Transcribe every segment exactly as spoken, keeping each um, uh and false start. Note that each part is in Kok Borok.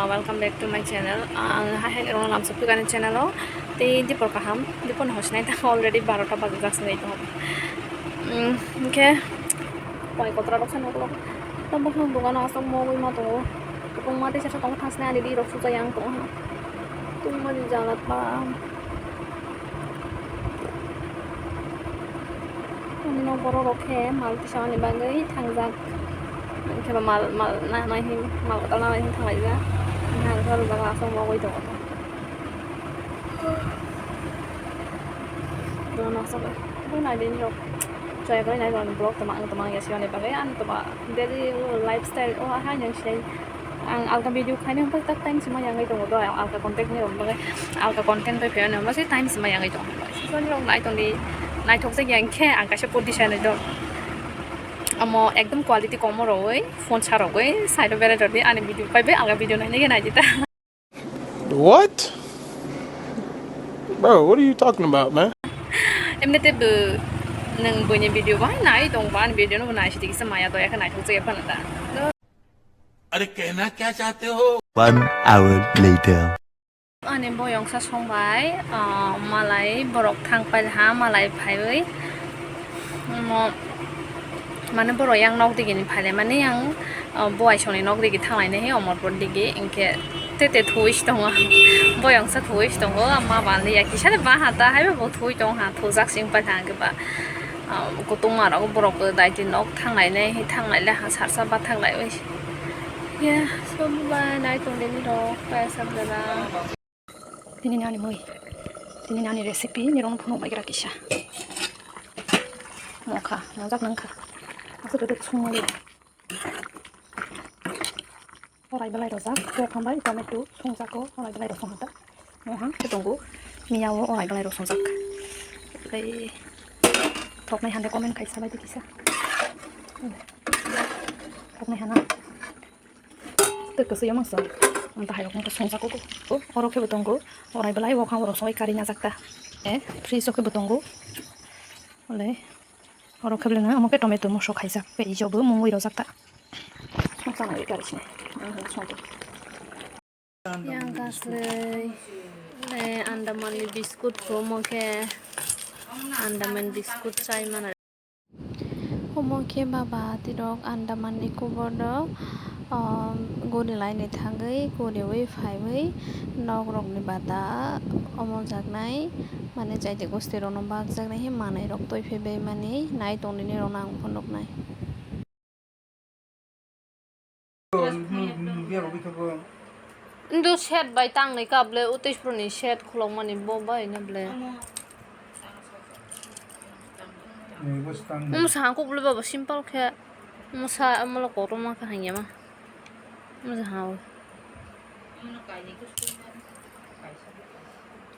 Welcome back to my channel. Ang hai hai rong lamsok pigani channel o. Tei dipor kaham, dipor no hosinai ta already barota bajak jak sinai to. Mm, okay. Poi kotora rok sano ko. Tamo hwn dogano asok mogwi ma tongo. Tongma tei sasa tong thasnai ani di rok suja yang tong ha. Tongma di jalat ba. Ani nok borok rok khe mal tisamani bagwi thangjak. Khe ba mal, mal na, nai hin, mal kwtal na nai hin thanglaijak. Nang khe aro jaga asok mogwi tongo ta. Dono asok bo nai din rok. Chaya bai nai rok vlog tama ang tama ya siwani bagwi ang tama daily lifestyle o ha nang sinai. Ang alka video khaina hwnba tak time sima yangwi tongo do, alka content ni rok bagwi, alka content bai phaiya hwnba se time sima yangwi tongo. Soni rok nai tongdi, naithok jak yang khe ang kaisa poti sanai do. Amo ekdom quality komo rogwi, phone sa rogwi, side o berai rodi ani video bai bai alka video nainai khe naidi ta. What? Bro, what are you talking about, man? Emne te bo nwng buini video bai nai tong ba ani video no bo nai sidi kisa maya do ya khe naithok jak ya phano ta. अरे कहना क्या चाहते हो? One hour later. Ani boyong sa song bai, ah, malai borok thang pai ha, malai phaiwi. Omo, mane borok yang nok digi ni phai lai mani yang, ah, bo aisong ni nok digi thang lai nai he, omor por digi, hinkhe te te thuwi se tongo. Boyong sa thuwi se tongo, ma bal ya kisa de ba ha ta, haibo bo thuwi tong ha, thujak sing pai thang khe ba. Ah, kutung ma rok borok bo dai ti nok thang lai nai he, thang lai le ha, sarsa ba thang lai wi. Ya, sob bai nai tong dini rok, kaya sak jana. Tini nani mui, tini nani recipe, ni rong phunuk bai gra kisa. Mokha, mojak nang kha. Aku tutu sungmani. Orai belai rojak, kok hambai, tomato, sungjago, orai belai rosong hata. Moha, ketongo, miyao, orai belai rosong jak. Lai, thoknai hande comment kaisa bai di kisa. Thoknai hana. Tei kwswi mangsa. Ang ta hairok mangsa songsa kuku. O, oro khe bo tongo. Orai belai o khang oro soi kari najak ta. E, fridge o khe bo tongo. Ole. Oro khe belai na, omo khe tomato moso khaijak. Tei ijo bo mungwi rojak ta. Songsa nai kari sini. Ang songsa. Yang kaslei. Le Andaman ni biscuit ko omo khe. Andaman biscuit chai mana. Omo khe baba tirok Andaman ni kubor rok, um, guri lainwi thangwi guriwi phaiwi nok rokni bata omo jaknai, mane chaidi gosti rokno bakjaknai he manwi rok twi phaibai mani nai tongdini rokno ang phunuknai. Ndu set bai tang ni kap le, utesproni set khulok mani bo bai na ble. Mwsa hangkuk ble baba simple khe. Mwsa amolo kotorma khe hangya ma. Mwsa hao.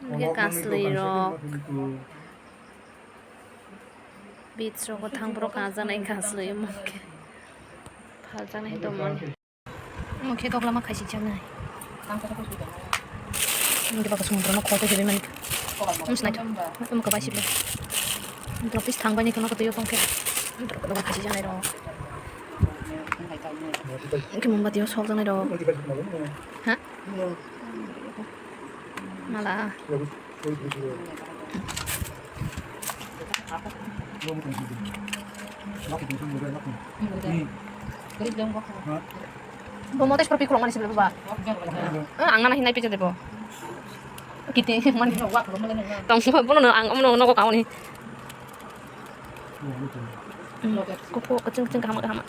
Hingke kasloi rok. Beets rok thang borok kajaknai kasloi mangkhe. Phaljaknai tongmani. Mokhe toklama khaisi jaknai. Mokhe baka sumudro no khoto hebi mani. Mosnai. Mokhe bai sible. Drop is thang bai ni kono koto yo tongkhe. Drop no khaisi jaknai rok. Mokhe mombati o sok jaknai rok. Ha? Mala. Bo mote sor pikrok mani sibele ba. Ang nana hinai pijak debo. Kiti mani. Tong bono ang omo nogo kauni. Kupu kecing kecing kahama kahama.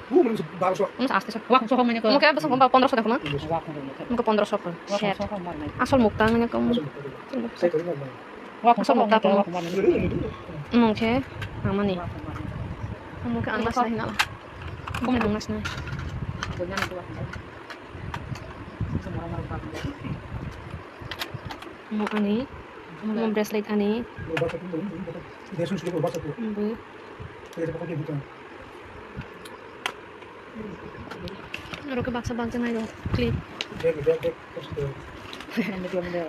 Mungkin aste sok. Mungkin apa sok, pondro sok dah, mungkin pondro sok. Set. Asal mukta nanya kamu. Asal mukta kamu. Mungkin, mama nih. Mungkin angnas lah, hinala. Mungkin angnas nih. Mo ani, mo bracelet ani. Bo. Oro khe baksa bakjak nai rok clip.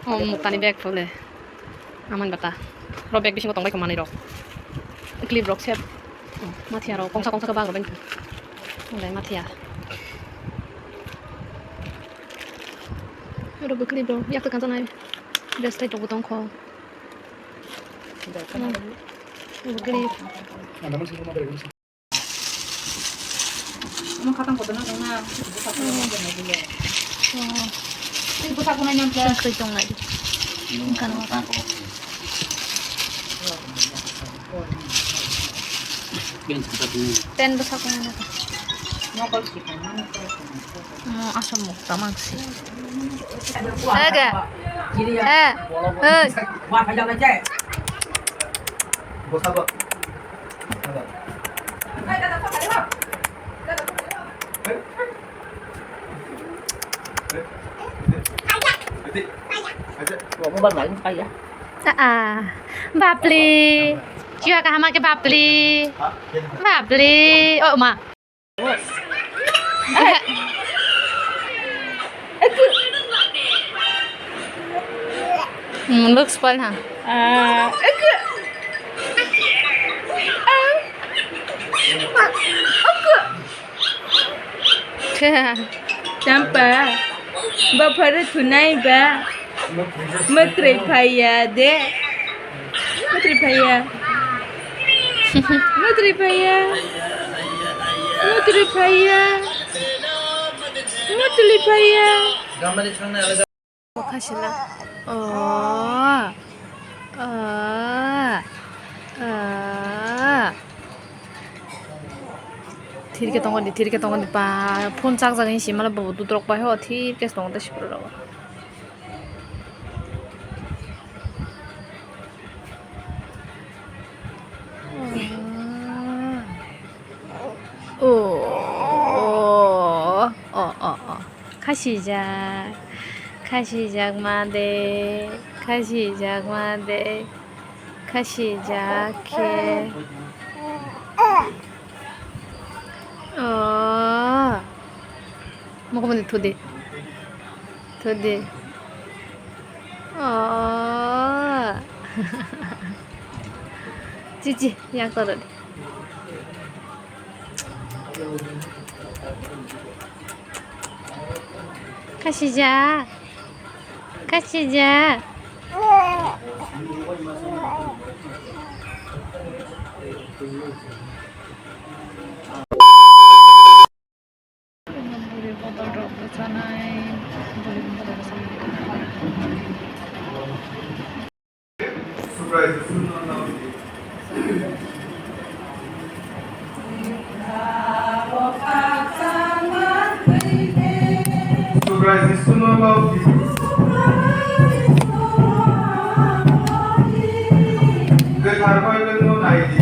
Oh, mukta ni bag phole. Aman bata. Ro bag bisingo tongbai kho manwi rok. Clip rok se mathiya rok kongsa kongsa khe bagwi bini. Wngkhe mathiya. Oro bo clip rok yak kanjanai. Dress tai rok bo tongkho. Oro bo clip. Omo khatang kotorma nangna. Tei bwsakno nang khe. Tei bwsakno nang khe. Tongkha di. Wngkha no. Ten bwsakno nang khe. Nokol si tongma nokol si. Mo asam mukta mangsi. Ege. Eh. Hey. Ah, ah. Bapli. Jiwa kaham ke bapli. Bapli. Oh, ma. Hmm, looks fun, ha? Ah. Champa, bapharo thunai ba. Mwtrwi phaiya de. Mwtrwi phaiya. Mwtrwi phaiya. Mwtrwi phaiya. Mwtrwi phaiya. Khasila. Oh. Ah. Ah. Thirke tongo di, thirke tongo di, ba, phone charge ni sima le bo dudrok bai ho, thirke tongo de sipro rogo. Oh, oh, oh, oh. Khasijak, khasijak ma de, khasijak ma de, khasijak khe. Oh. Mokol mani thudi. Thudi. Oh. Chichi, yang toro di. Khasijak. Khasijak. Buri bodol rok bwchanai, buri bodol bwchanai. Subrai Jisuno logi. Kwthar Bible no naidi.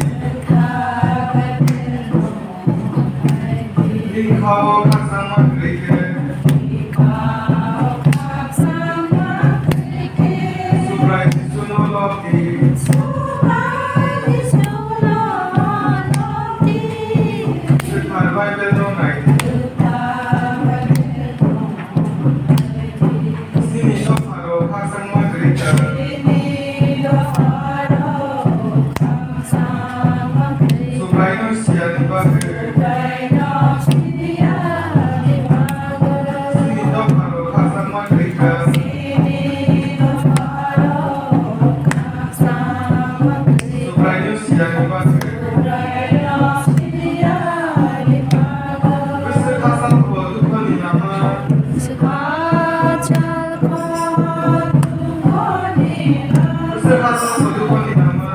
Bini khao khakchangma kwrwi khe. Subrai Jisuno logi. Kwthar Bible no naidi. Chini dopharo khakchangma kwrwi kha. Subraino siyani bagwi. Chini dopharo khakchangma kwrwi kha. Subraino siyani bagwi. Bwswk hachal kho dukhoni lama. Bwswk hachal kho dukhoni lama.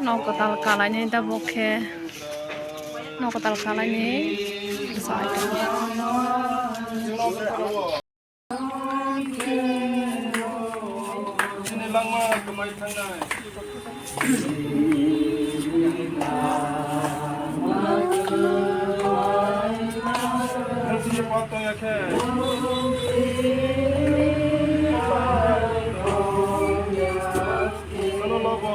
Nok kwtal kalainai tabuk khe, nok kwtal kalainai bwsa. Chini langma kwmai thangnai. Nwng chini pot tongya khe. Ano lobo.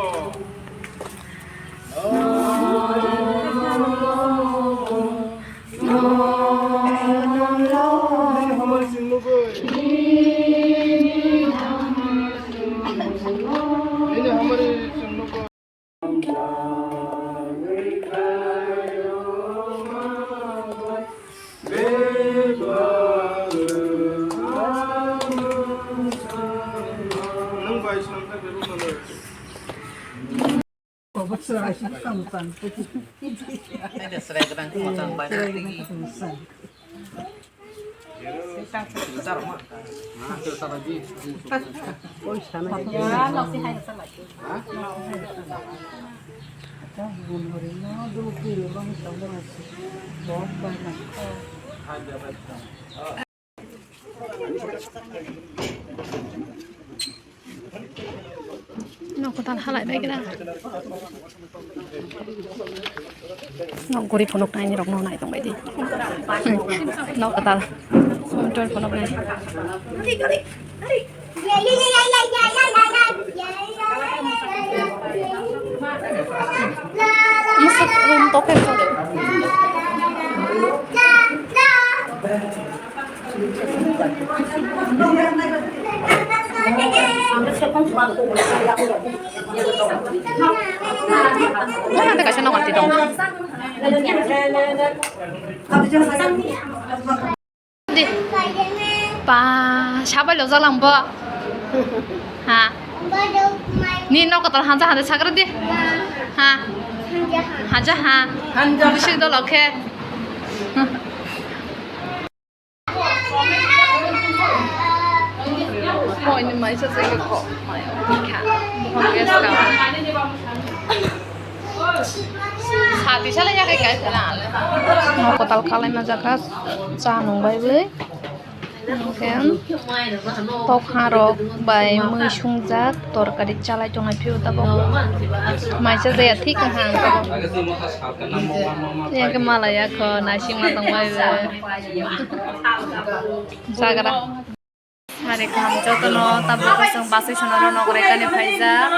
Nok kwtal halai bai gra. Nok guri phunuk nai ni rok no nai tong bai di. Nok kwtal. Sumtor phunuk nai. Masuk room to ke. Wala te kaisa nonga ti dong. Di. Pa, sabai lo jalang bo. Ha. Ni nok kotor hanja hanja sagra di. Ha. Hanja ha. Hanja. Bisik dolo khe. Hoi ni maisa se ko. Sati sala ya kai kai sala ale. Nok kotor kalai ma jaka cha nung bai bwlai. Hwnkhe tokha rok bai mui sungjak torkari chalai tongnai phio tabok. Maisa jaya thik wngkha ang tabok. Yang khe malaya kho naisingma tongbai bo. Jagra. Hari kaham jotono tabok chwng basui sono rw nok raitani phaijak.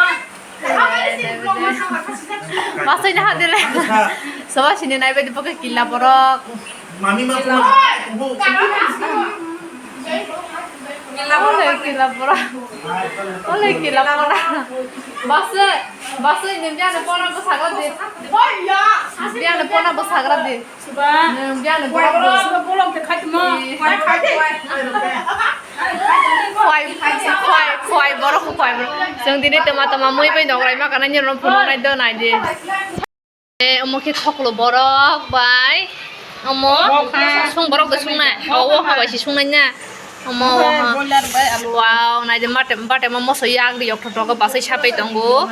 Basui ni hadile. Soba sini nai bai di bokhe killa borok. Mami ma kuma kubu. Ole kila pora. Ole kila pora. Basui, basui ni biang ni pora bwsakra di. Biang ni pora bwsakra di. Ni biang ni pora bwsakra. Khwai, khwai, khwai borok, khwai borok. Chwng tini tama tama mui bai nokrai ma kana ni rom phunuk nai do nai di. Eh, omo khe khoklo borok bai. Omo sung borok bai sungnai. O, o ha bai se sungnai na. Omo, o ha. Wow, nai de mate, mate mo moso yak di yok thok thok basai sapai tongo.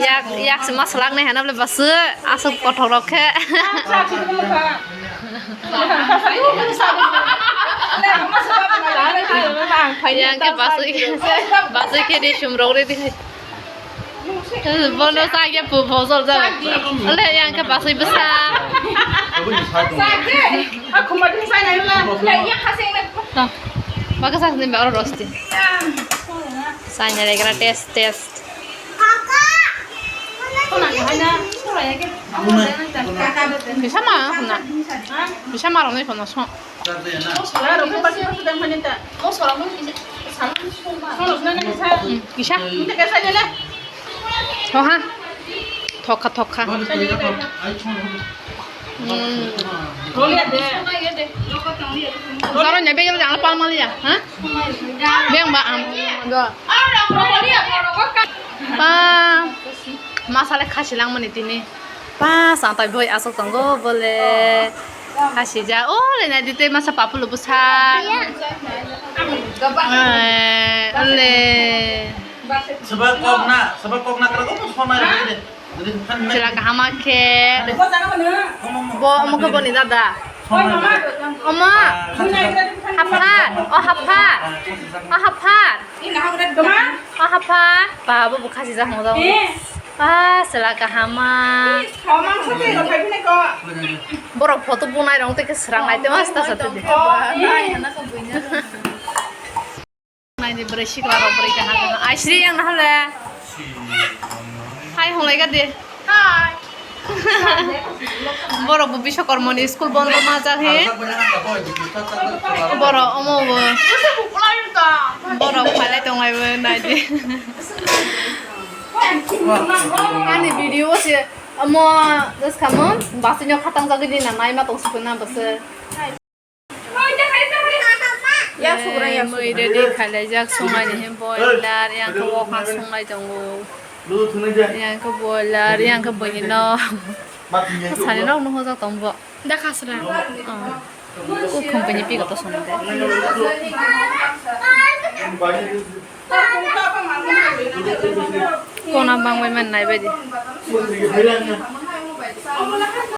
Yak, yak se maslak nai hana bole basu. Asuk kothok rok khe. Yang khe basai, basai khe di sum rok ready khai. Bono sa ya pu phosol ja. Ale yang ke pasai besa. Aku mati saya nai la. Baka sa ni ba oro rosti. Saya ni kena test test. Bisa ma na. Bisa ma rong ni kono so. Kisa. Thoha. Thokha, thokha. Zaro nya begel jang pal mali ya, ha? Beng ba am do. Pa, masale khasi lang mani tini. Pa, sa tai boi asok tongo bole. Khasi ja, o le na dite masa papulo busa. Eh, ole. Sebab kok na, sebab kok na kerja kok mau sekolah ini. Sila kahama khe. Bo omo khe boni dada. Omo. Haphar. O haphar. O haphar. O haphar. Ba bo bo khasi jak mo jak. Ah, sila kahama. Borok photo bunai rong tei khe srang nai te mas ta sa te. Naidi bwrwi sikla rok bwrwi kaham kaham. Aisri yang nahale. Hai, hwnlai gadi. Hai. Borok bo Biswakarma ni school bondo ma jak he. Borok omo bo. Borok phalai tonglai bo naidi. Ani video se omo bwskamo basino khatang jagwi di na naima tong sukuna bwswk. Mui ready khailai jak, songlaini he boiler, yang khe wokha songlai tongo. Yang khe boiler, yang khe buini nok. Sani nok no hojak tong bo. Da khasra. Oh. Kuk company pi koto song de. Kona bangbai man nai bai di.